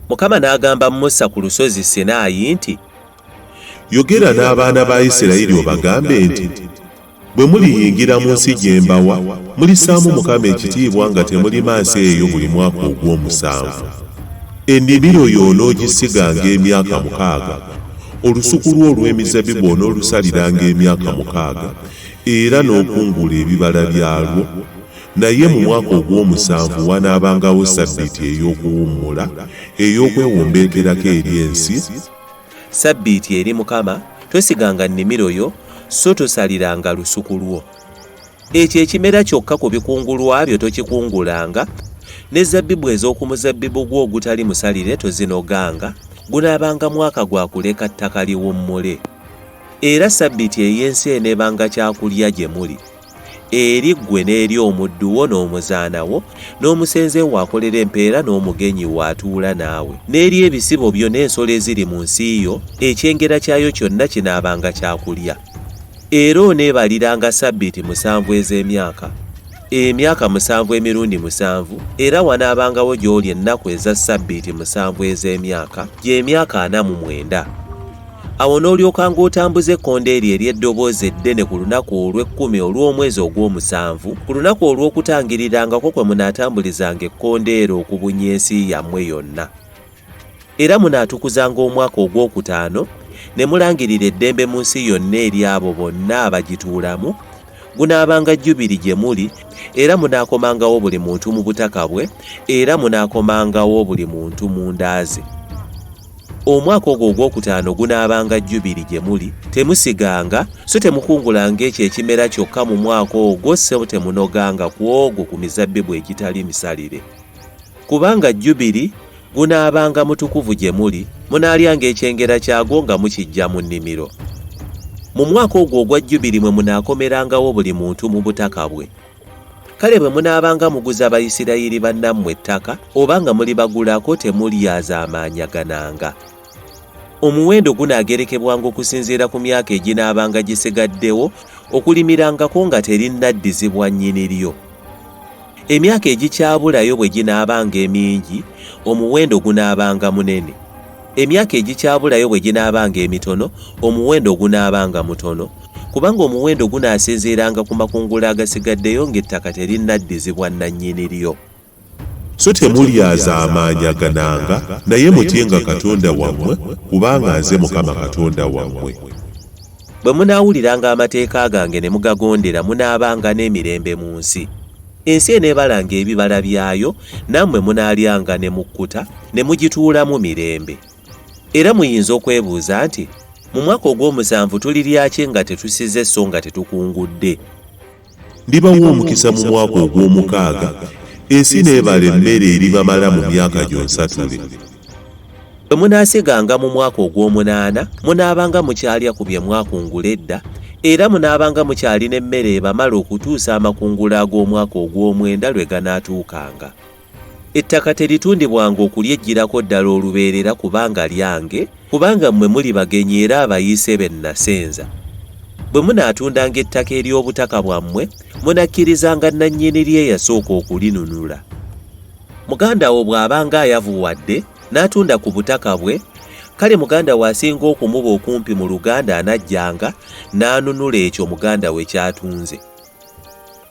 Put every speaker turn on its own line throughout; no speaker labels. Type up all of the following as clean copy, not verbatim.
Mukama n'agamba Musa ku lusozi Sinaayi nti,
Yogera n'abaana ba Isirayiri obagambe nti, Bwe muliyingira mu nsi gye mbawa, mulissaamu Mukama ekitiibwa nga temulima nsi eyo buli mwaka ogw'omusanvu. Ennimiro yo onoogisiganga emyaka mukaaga, olusuku lwo olw'emizabbibu onoolusaliranga emyaka mukaaga, era n'okungula ebibala byalwo, naye mu mwaka ogw'omusanvu wanaabangawo ssabbiiti ey'okuwummula, ey'okwewombeekerako eri ensi.
Ssabbiiti eri Mukama, tosiganga nnimiro yo, so tosaliranga lusuku lwo. Ekyo ekimera kyokka ku bikungulwa byo tokikungulanga, ne zabbibu ez'oku muzabbibu gwo ogutali musalire tozinoganga, gunaabanga mwaka gwa kuleka ttaka liwummule. Era ssabbiiti ey'ensi eneebanga kyakulya gye muli, eri ggwe n'eri omuddu wo n'omuzaana wo, n'omusenze wo akolera empeera n'omugenyi wo atuula naawe, n'eri ebisibo byo n'ensolo eziri mu nsi yo, ekyengera kyayo kyonna kinaabanga kyakulya. Era oneebaliranga ssabbiiti musanvu ez'emyaka, emyaka musanvu emirundi musanvu, era wanaabangawo gy'oli ennaku eza ssabbiiti musanvu ez'emyaka, gy'emyaka 49. Awo n'olyokanga otambuza ekkondeere ery'eddoboozi eddene ku lunaku olw'ekkumi olw'omwezi ogw'omusanvu, ku lunaku olw'okutangirirangako kwe munaatambulizanga ekkondeere okubunya ensi yammwe yonna. Era munaatukuzanga omwaka ogwokutaano ne mulangirira eddembe mu nsi yonna eri abo bonna abagituulamu, gunaabanga jjubiri gye muli, era munaakomangawo buli muntu mu butaka bwe, era munaakomangawo buli muntu mu nda ze. Omwaka ogwo ogwokutaano gunaabanga jjubiri gye muli, temusiganga, so temukungulanga ekyo ekimera kyokka mu mwaka ogwo, so temunoganga ku ogwo ku mizabbibu egitali misalire. Kubanga jjubiri, gunaabanga mutukuvu gye muli, munaalyanga ekyengera kyagwo nga mukiggya mu nnimiro. Mu mwaka ogwo ogwa jjubiri mwe munaakomerangawo buli muntu mu butaka bwe. Kale bwe munaabanga muguza Bayisirayiri bannammwe ettaka, oba nga mulibagulako temulyazaamaanyagananga. Omuwendo gunaagerekebwanga okusinziira ku myaka eginaabanga gisigaddewo okulimirangako nga terinnaddizibwa nnyini lyo. Emyaka egikyabulayo bwe ginaabanga emingi, omuwendo gunaabanga munene. Emyaka egikyabulayo bwe ginaabanga emitono, omuwendo gunaabanga mutono, kubanga omuwendo gunaasinziiranga ku makungula agasigaddeyo ng'ettaka terinnaddizibwa nnannyini lyo.
So temulyazaamaanyagananga, naye mutyenga Katonda wammwe, kubanga nze Mukama Katonda wammwe.
Bwe munaawuliranga amateeka gange ne mugagondera munaabanga n'emirembe mu nsi. Ensi eneebalanga ebibala byayo, nammwe munaalyanga ne mukkuta, ne mugituulamu mirembe. Era muyinza okwebuuza nti, Mu mwaka ogw'omusanvu tulirya ki nga tetusize so nga tetukungudde?
Ndibawa omukisa mu mwaka ogw'omukaaga, ensi n'ebala emmere eribamala mu myaka gyonsatule.
Bwe munaasiganga mu mwaka ogw'omunaana, munaabanga mukyalya ku bye mwakungula edda, era munaabanga mukyalina emmere ebamala okutuusa amakungula ag'omwaka ogw'omwenda lwe ganaatuukanga. Ettaka teritundibwanga okulyeggyirako ddala olubeerera kubanga lyange, kubanga mmwe muli bagenyi era abayiise be nnasenza. Bwe munaatundanga ettaka ery'obutaka bwammwe, munakkirizanga nnannyini lyo eyasooka okulinunula. Muganda wo bw'abanga ayavuwadde, n'atunda ku butaka bwe, kale muganda we asinga okumuba okumpi mu luganda anajjanga n'anunula ekyo muganda we ky'atunze.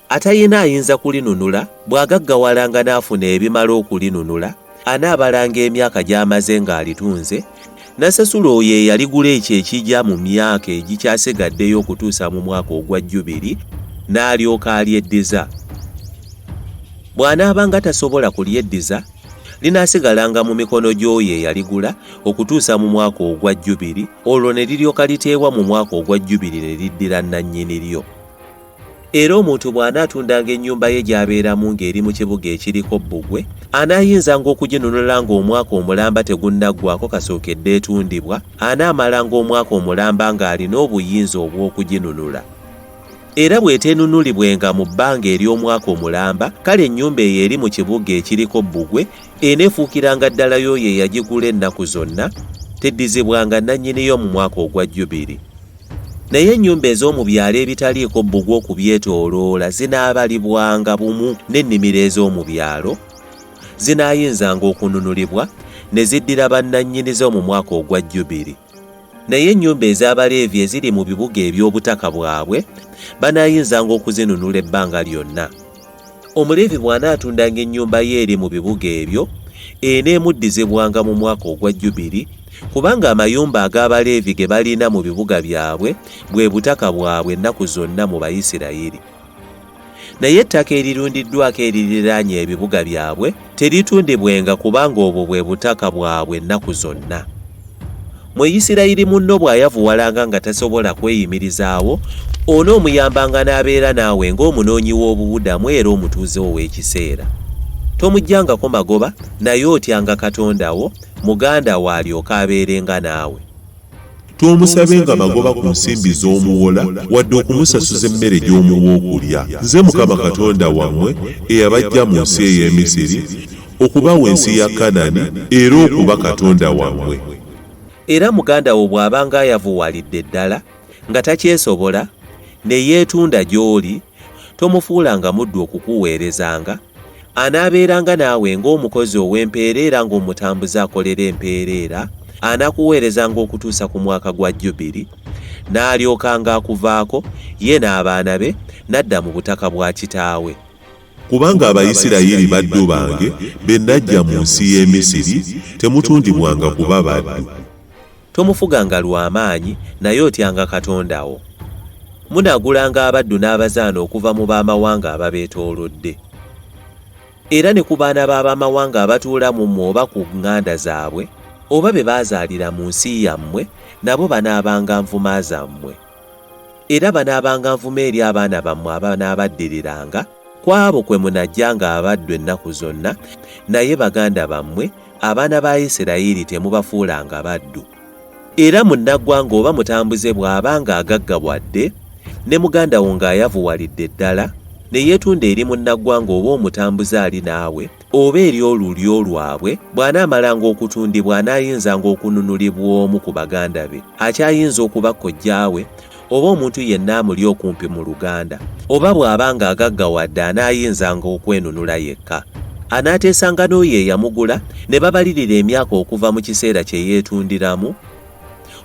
Atalina ayinza kulinunula, bw'agaggawalanga n'afuna ebimala okulinunula, anaabalanga emyaka gy'amaze ng'alitunze, n'asasula oyo eyaligula ekyo ekigya mu myaka egikyasigaddeyo okutuusa mu mwaka ogwa Jjubiri, n'alyoka alyeddiza. Bw'anaabanga tasobola kulyeddiza, linaasigalanga mu mikono gy'oyo eyaligula okutuusa mu mwaka ogwa Jjubiri, olwo ne liryoka liteebwa mu mwaka ogwa Jjubiri ne liddira nnannyini lyo. Era omuntu bw'anaatundanga ennyumba ye gy'abeeramu ng'eri mu kibuga ekiriko bbugwe, anaayinzanga okuginunula ng'omwaka omulamba tegunnaggwaako kasookedde etundibwa, anaamalanga omwaka omulamba ng'alina obuyinza obw'okuginunula. Era bw'eteenunulibwenga mu bbanga ery'omwaka omulamba, kale ennyumba eyo eri mu kibuga ekiriko bbugwe eneefuukiranga ddala y'oyo eyagigula ennaku zonna, teddizibwanga nnannyini yo mu mwaka ogwa Jjubiri. Naye ennyumba ez'omu byalo ebitaliiko bbugwe okubyetooloola zinaabalibwanga bumu n'ennimiro ez'omu byalo, zinaayinzanga okununulibwa, ne ziddira bannannyinizo mu mwaka ogwa Jjubiri. Naye ennyumba ez'Abaleevi eziri mu bibuga eby'obutaka bwabwe banaayinzanga okuzinunula ebbanga lyonna. Omuleevi bw'anaatundanga ennyumba ye eri mu bibuga ebyo, eneemuddizibwanga mu mwaka ogwa Jjubiri, kubanga amayumba ag'Abaleevi ge balina mu bibuga byabwe bwe butaka bwabwe ennaku zonna mu Bayisirayiri. Naye ettaka erirundiddwako eririraanye ebibuga byabwe teritundibwenga kubanga obwo bwe butaka bwabwe ennaku zonna. Muyisirayiri munno bw'ayavuwalanga nga tasobola kweyimirizaawo, onoomuyambanga n'abeera naawe ng'omunoonyi w'obubudamu era omutuuze ow'ekiseera. Tomuggyangako magoba, naye otyanga Katonda wo, muganda wo alyoke abeerenga naawe.
Toomusabenga magoba ku nsimbi z'omuwola, wadde okumusasuza emmere gy'omuwa okulya. Nze Mukama Katonda wammwe eyabaggya mu nsi ey'e Misiri okubawa ensi ya Kanani era okuba Katonda wammwe.
Era muganda wo bw'abanga ayavuwalidde ddala, nga takyesobola, ne yeetunda gy'oli, tomufuulanga muddu okukuweerezanga, Anaabeeranga naawe ng'omukozi ow'empeera era ng'omutambuze akolera empeera era anakuweerezanga okutuusa ku mwaka gwa Jjubiri, n'alyokanga akuvaako, ye n'abaana be, n'adda mu butaka bwa kitaawe.
Kubanga Abayisirayiri baddu bange be naggya mu nsi y'e Misiri, temutundibwanga kuba baddu.
Tomufuganga lwa maanyi, naye otyanga Katonda wo. Munaagulanga abaddu n'abazaana okuva mu b'amawanga ababeetoolodde. Era ne ku baana b'ab'amawanga abatuula mu mmwe oba ku ŋŋanda zaabwe, oba be baazaalira mu nsi yammwe, nabo banaabanga nvuma zammwe. Era banaabanga nvuma eri abaana bammwe abanaabaddiriranga, ku abo kwe munaggyanga abaddu ennaku zonna, naye baganda bammwe, abaana ba Isirayiri temubafuulanga baddu. Era munnaggwanga oba mutambuze bw'abanga agaggawadde, ne muganda wo ng'ayavuwalidde ddala, ne yeetunda eri munnaggwanga oba omutambuze ali naawe, oba eri olulyo lwabwe, bw'anaamalanga okutundibwa anaayinzanga okununulibwa omu ku baganda be, akyayinza okuba kojjaawe, oba omuntu yenna amuli okumpi mu luganda, oba bw'aba ng'agaggawadde anaayinzanga okwenunula yekka. Anaateesanga n'oyo eyamugula ne babalirira emyaka okuva mu kiseera kye yeetundiramu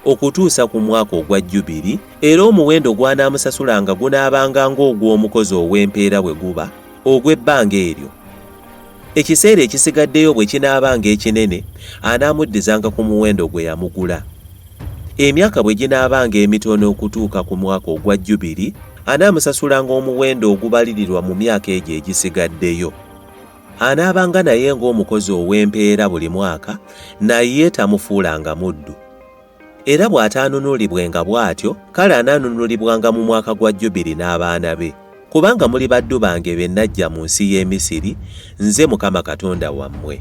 okutuusa ku mwaka ogwa Jjubiri, era omuwendo gw'anaamusasulanga gunaabanga ng'ogw'omukozi ow'empeera bwe guba ogw'ebbanga eryo. Ekiseera ekisigaddeyo bwe kinaabanga ekinene, anaamuddizanga ku muwendo gwe yamugula. Emyaka bwe ginaabanga emitono okutuuka ku mwaka ogwa Jjubiri, anaamusasulanga omuwendo ogubalirirwa mu myaka egyo egisigaddeyo. Anaabanga naye ng'omukozi ow'empeera buli mwaka, naye tamufuulanga muddu. Era bw'ataanunulibwenga bw'atyo, kale anaanunulibwanga mu mwaka gwa Jjubiri n'abaana be. Kubanga muli baddu bange be naggya mu nsi y'e Misiri, nze Mukama Katonda wammwe.